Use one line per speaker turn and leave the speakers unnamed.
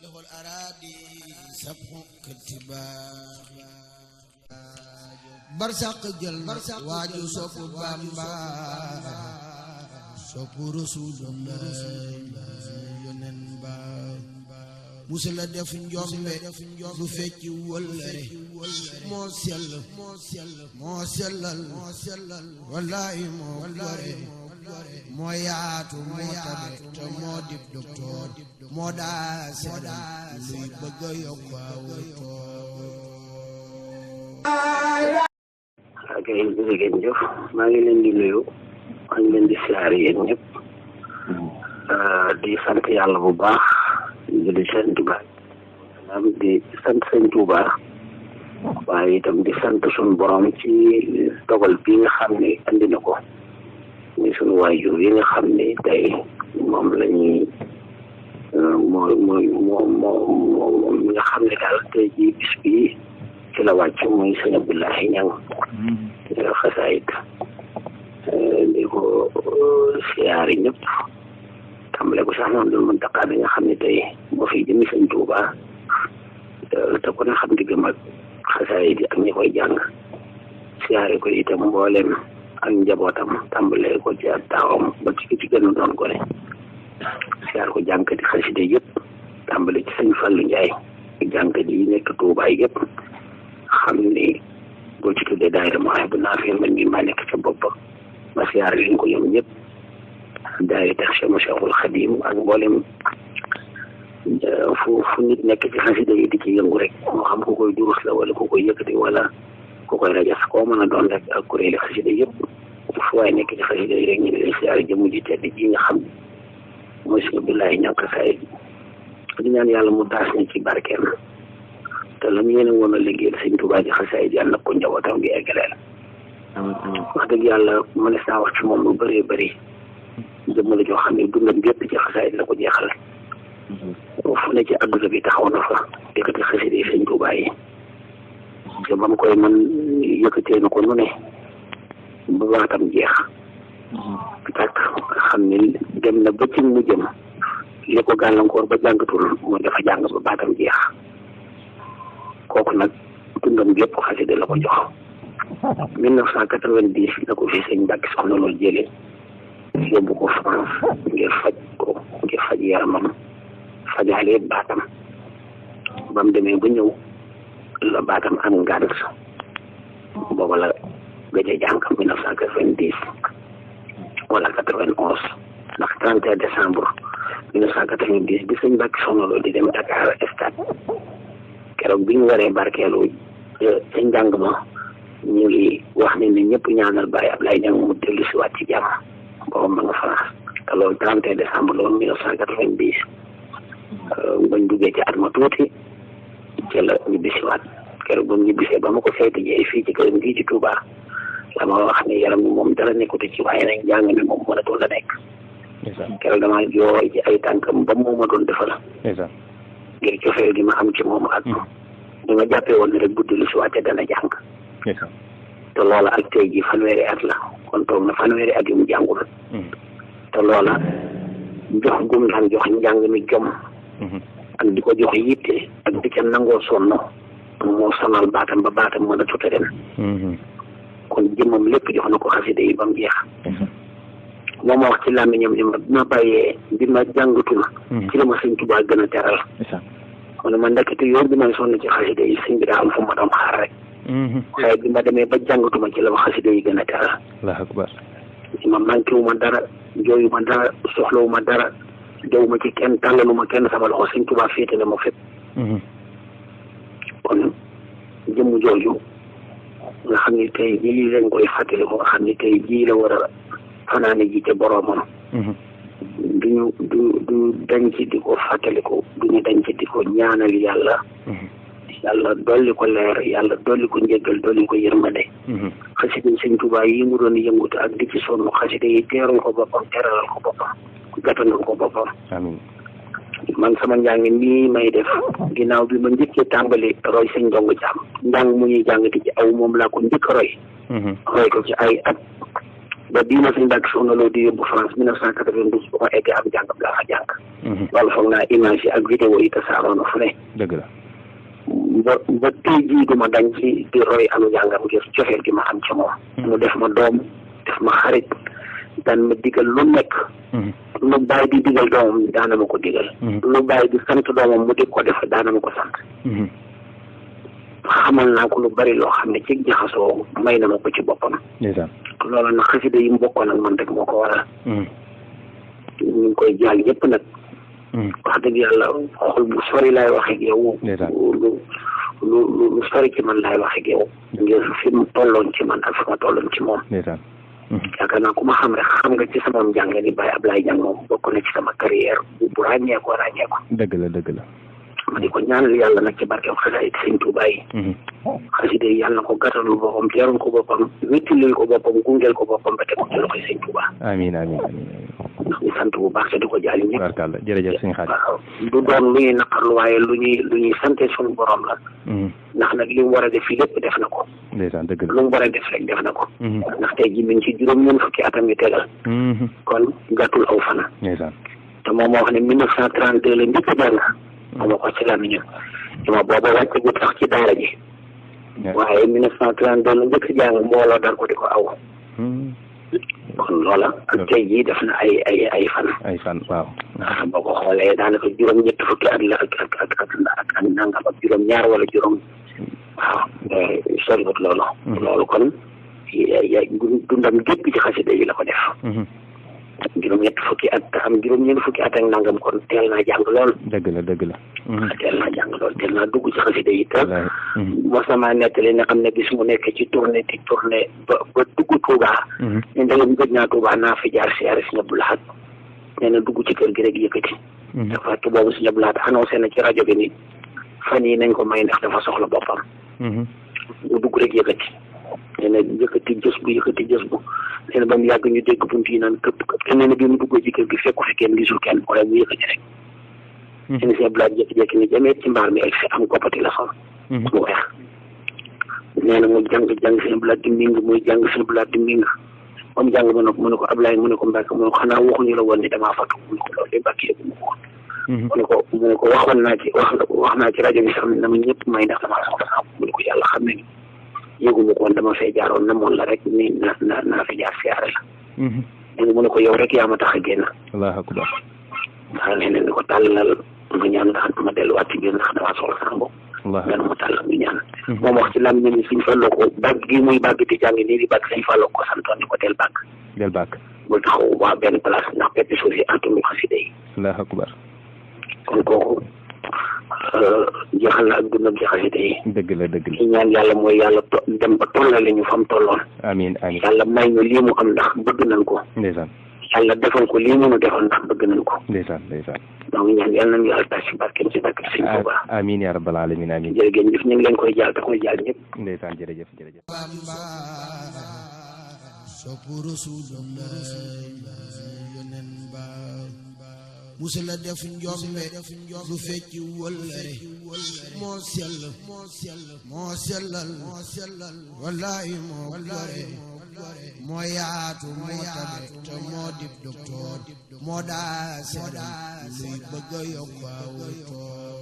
له الأراضي سبح كتباخ برسق جل واجو سوف بامبا سوف رسول الله ينبا musula def njombe lu fecci wëllëre moo sellal wallahi moo gore moo yaatu moo tabe te moo dib docteur moo daa seddal luy bëgg a yokk
ak ay jërëjëf jëf maa ngi leen di nuyu maa ngi leen di siyaare yéen ñëpp di sant yàlla bu baax di sant Tuuba di sant sëñ Tuuba waaye itam di sant suñu borom ci dogal bi nga xam ne andi na ko muy suñu waajur yi nga xam ne tey moom la ñuy moom mi nga xam ne daal tey jii bis bi ci la wàcc muy sëñ Abdoulaye Ñang xasaayit di ko siyaari ñëpp tàmbale ko sax noonu dul Muntaxa bi nga xam ne tey moo fi jëmi sëñ Tuuba te ku ne xam diggam ak xasaayit yi ak ñi koy jàng siyaare ko itam mboolem ak njabootam tàmbale ko ci ak taawam ba ci gën a doon ko ne siyaare ko jànkati xasida yëpp tàmbale ci sëñ Fallu Njaay jànkat yi nekk Tuuba yëpp xam ni boo ci tuddee daayira Mawahibou Nafih man mii maa nekk ca bopp ma siyaare leen ko ñoom ñëpp daayira tax Cheikhul Khadim ak mboolem fu nit nekk ci xasida yi di ci yëngu rek moo xam ku koy durus la wala ku koy yëkkati wala ku koy rajas koo mën a doon rek ak kuréeli xasida yëpp fu waay nekk ci xasida yi rek ñu ngi lay siyaare jëmm ji tedd ji nga xam ne mooy sëñ Abdoulaye Ñang xasaayit di ñaan yàlla mu taas ni ci barkeem te la mu yéene woon a liggéeyal sëñ Tuubaa ji xasaayit yàlla na ko njabootam gi eggaleel wax dëgg yàlla mënees naa wax ci moom lu bëree bëri jëmm la joo xam ne dundam gépp ci xasaayit la ko jeexal fu ne ci àdduna bi taxaw na fa yëkkati xasida yi sëñ Tuubaa yi te ba mu koy mën yëkkatee na ko nu ne ba baatam jeex tàkk xam ne dem na ba ci mu jëm li ko gàllankoor ba jàngatul mooy dafa jàng ba baatam jeex kooku nag dundam gépp xasida la ko jox 1990 la ko fi sëñ Mbàkke Soxna Lo jëlee yóbbu ko France ngir faj yaramam fajaale baatam ba mu demee ba ñëw la baatam am ngànt booba la gëj a jàng 1990 wala 91 ndax 31 décembre 1990 bi sëñ Mbàkke Soxna Lo di dem Dakar stade keroog bi ñu waree barkeelu ca njàng ma ñu ngi wax ne ñëpp ñaanal Baye Ablaye Ñang mu dellu si waat ci jàmm boobu ma nga France te loolu 31 décembre loolu 1990 bañ duggee ci at ma tuuti ci la ñibbisiwaat keroog ba mu ñibbisee ba ma ko seeti jee fii ci këram gii ci Touba la ma wax ne yaram mi moom dara nekkute ci waaye nag njàng mi moom mënatul la nekk keroog damaa jooy ci ay tànkam ba moo ma doon defal ngir cofeel gi ma am ci moom ak di ma jàppee woon ne rek buddi lu si waate dana jàng te loola ak tey ji fanweeri at la kon toog na fanweeri at yu mu jàngul te loola jox gum daan jox njàng mi jom ak di ko jox yitte ak di ca nangoo sonn moo sonal baatam ba baatam mën a tuta dem kon jëmmam lépp jox na ko xasida yi ba mu jeex moo ma wax ci làmmiñam ni ma bàyyee bi ma jàngatul ci la ma sëñ Tuubaa gën a teral kon ma ndekete yoon bi may sonn ci xasida yi sëñ bi daa am fu ma doon xaar rek waaye bi ma demee ba jàngatuma ci la ma xasida yi gën a teral
Allahu akbar
ma manqué wu ma dara jooyu ma dara soxlawu ma dara dew ma ci kenn tàllalu ma kenn sama loxo sëñ Tuubaa féete na ma fépp kon jëmm jooju nga xam ni tey jii lañ koy fàttali ko nga xam ni tey jii la war a fanaane ji te boroomam du dañ ci di ko fàttaliku duñu dañ ci di ko ñaanal yàlla yàlla dolli ko leer yàlla dolli ko njëggal dolli ko yërmande xasida yi sëñ Tuubaa yi mu doon yëngutu ak di ci sonn xasida yi teerul ko boppam teralal ko boppam gàttandal ko boppam man sama njàng nii may def ginnaaw bi ma njëkkee tàmbali roy sëñ Ndongo Caam njàng mu ñuy jàng di ci aw moom laa ko njëkk roy ko ci ay at ba bii ma sëñ Mbàkke Soxna Lo di yóbbu France 1992 ba ma eggee am jàngam laa fa jàng loolu foog naa image yi ak vidéo yi tasaaroo na fu ne.
dëgg la.
ba tey jii duma dañ ci di roy am njàngam ngir cofeel gi ma am ci moom. mu def ma doom def ma xarit daan ma digal lu nekk. lu bàyyi di digal doomam daana ma ko digal. lu bàyyi di sant doomam mu di ko def daana ma ko sant. xamal naa ko lu bari loo xam ne ci jaxasoo may na ma ko ci boppam. loolu nag xasida yi mu bokkoon ak man rek moo ko waral. ñu ngi koy jaal ñëpp nag. wax dëgg yàlla xol bu sori laay wax ak yow. lu sori ci man laay wax ak yow. ngir fi mu tolloon ci man ak fi ma tolloon ci moom. yaakaar naa ku ma xam rek xam nga ci sama njàng ni Baye Ablaye Niang moom bokk na ci sama carrière bu ràññeeku.
dëgg la.
ma di ko ñaanal yàlla nag ci barkeem xasaayid Sëñ Tuubaa yi. xasida yi yàlla na ko gàttalul boppam teerul ko boppam wéttilil ko boppam gungeel ko boppam ba teg ko ci loxoy Sëñ Tuubaa.
amiin.
ndax ñu sant bu baax te di ko jaali ñëpp.
barkalla jërëjëf sëñ Xaadim.
waaw du doon lu ñuy naqarlu waaye lu ñuy sante suñu borom la. ndax nag li mu war a def fii lépp def na ko.
ndeysaan dëgg la
lu mu war a def rek def na ko. ndax tey jii mi ngi ci juróom-ñeent fukki atam yu tegal. kon gàttul aw fan.
ndeysaan.
te moom moo wax ne 1932 la njëkk a jàng. moom moo ko ci làmmiñam. ma booba wàcce gut sax ci daara ji. waaye 1932 la njëkk a jàng mbooloo dar ko di ko aw. kon loola ak tey jii def na ay fan.
ay fan waaw.
boo ko xoolee daanaka juróom-ñett fukki at la ak nangam ak juróom-ñaar wala juróom. waaw soriwut loolu. loolu kon dundam gépp ci xasida yi la ko def. juróom-ñett fukki at am juróom-ñeent fukki at ak nangam kon teel naa jàng lool.
dëgg la.
teel naa jàng lool teel naa dugg ci xasida yi te mos na maa nettali ne am na bis mu nekk ci tournée ba dugg Touba. ne ndegam gëj naa Touba naa fi jaar siyaare Sëñ Abdou Lahad nee na dugg ci kër gi rek yëkkati. dafa fekk boobu Sëñ Abdou Lahad annoncé na ci rajo bi ni fan yi nañ ko may ndax dafa soxla boppam. mu dugg rek yëkkati. nee na yëkkati jës bu nee na ba mu yàgg ñu dégg bunt yi naan këpp te nee na bi mu duggoo ci kër gi fekku fi kenn gisul kenn waaye mu yëkkati rek. nee na Sëñ Abdou Lahad jékki-jékki ni jamee ci mbaar mi egg si am koppati la sol. mu weex. nee na mu jàng Sëñ Abdou Lahad di ming muy jàng Sëñ Abdou Lahad di ming ba mu jàng mu ne ko Ablaye mu ne ko Mbàkke mu ne ko xanaa waxuñu la woon ni damaa fàttu mu ne ko loolu de Mbàkke yëgu ma ko woon. mu ne ko wax naa ci rajo bi sax na ma ñëpp may ndax damaa soxla sax mu ne ko yàlla xam ne ni yëgu ma ko woon dama fee jaaroon namoon la rek ni naa fi jaar siyaare la. léegi mu ne ko yow rek yaa ma tax a génn.
Allahu akbar.
waaw nee na ni ko tàllal nga ñaan ndax ma delluwaat ci biir ndax damaa soxla sax bopp. nga ma tàll ñu ñaan. moom wax ci lam ñi Sëñ Fallu ko bàgg gi muy bàgg di jàng nii di bàgg Sëñ Fallu ko santoon ni ko del bàgg. bul taxaw waa benn place ndax peppi suuf yi antul xasida yi.
Allahu akbar.
kon kooku jeexal na ak dundam ci xasida yi.
dëgg la.
li ñaan yàlla mooy yàlla dem ba tollale ñu fa mu tolloon.
amiin.
yàlla may ñu lii mu am ndax bëgg nañ ko.
ndeysaan.
yàlla defal ko lii mu defal ndax bëgg nañ ko.
ndeysaan.
donc ñaan yàlla nañu yàlla tas ci barkeem ci barkeem Sëñ Tuubaa.
amiin yaa rabbal aalamiin amiin.
jërëjëf ñu ngi leen koy jaal te koy jaal ñëpp.
ndeysaan jërëjëf.
soppu Rasulullah yonen ba musula def njombe lu fecci wëllëre moo sellal wallahi moo gore moo yaatu moo tabe te moo dib docteur moo daa seddal luy bëgg a yokk aw toor